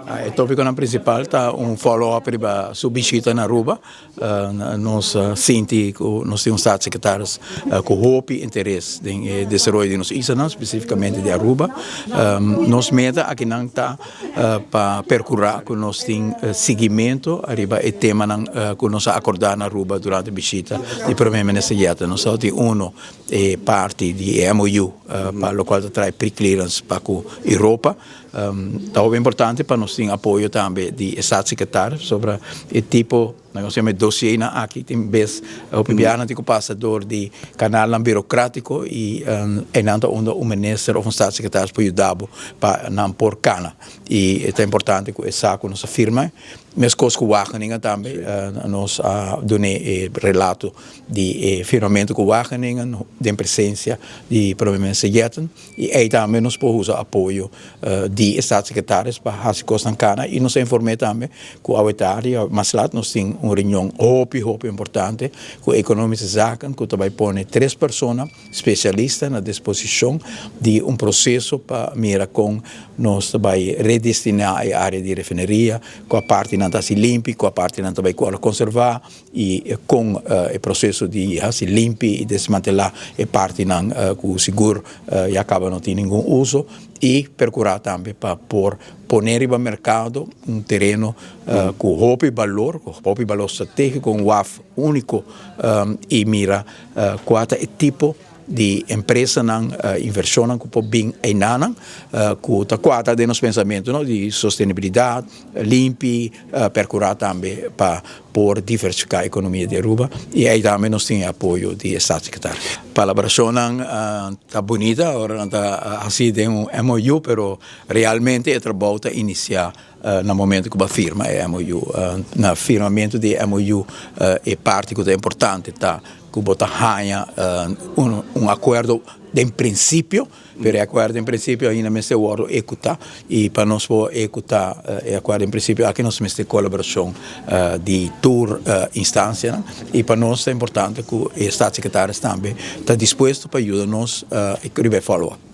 E tópikonan prinsipal ta un follow up riba su bishita na Aruba. Nos sinti ku nos tin un staatssecretaris ku hopi interes den e desaroyo di nos islanan, spesífikamente di Aruba. Nos meta akinan ta pa perkurá ku nos tin siguimentu ariba e temanan ku nos a akordá na Aruba durante bishita di Prome Minister Jetten. Nos ta tin uno e parti di e MOU pa lokual ta trae pre-clearance pa ku Europa. Ta hopi importante pa nos tin apoyo tambe di e staatssecretaris pasobra e tipo, nos yama e dossiernan aki tin bes hopi biaha nan tin ku pasa dor di kanalnan birokratiko i einan ta unda un minister of un staatssecretaris por yuda bo pa nan por kana. I ta importante ku e sa ku nos a firma. Meskos ku Wageningen tambe nos a dun'é e relato di e firmamentu ku Wageningen den presensia di Prome Minister Jetten. I ei tambe nos por usa apoyo di e staatssecretaris pa hasi kosnan kana. I nos a inform'é tambe ku awe tardi, mas lat, nos tin un reunion hopi, hopi importante ku Economische Zaken ku ta bai pone tres persona spesialista na disposishon di un proseso pa mira kon nos ta bai redestiná e área di refineria, kua partinan ta hasi limpi, kua partinan ta bai kual konservá. I kon e proseso di hasi limpi i desmantelá e partinan ku sigur ya kaba no tin ningun uso i perkurá tambe pa por pone riba merkado un tereno ku hopi balor, ku hopi balor stratégiko, un waf úniko i mira kua ta e tipo di empresanan, invershonnan ku por bin einanan ku ta kuadra den nos pensamentu di sostenibilidat, limpi, perkurá tambe pa por diversifiká ekonomia di Aruba i ei tambe nos tin e apoyo di e staatssecretaris. Palabrashonnan ta bunita ora nan ta hasi den un MOU pero realmente e trabou ta inisiá na momento ku bo a firma e MOU. Na firmamentu di e MOU e parti ku ta importante ta ku bo ta haña un akuerdo den prinsipio. Pero e akuerdo en prinsipio ainda mester wòrdu ehekutá i pa nos por ehekutá e akuerdo en prinsipio aki nos mester kolaborashon di tur instansianan i pa nos ta importante ku e staatssecretaris tambe ta dispuesto pa yuda nos riba e follow up.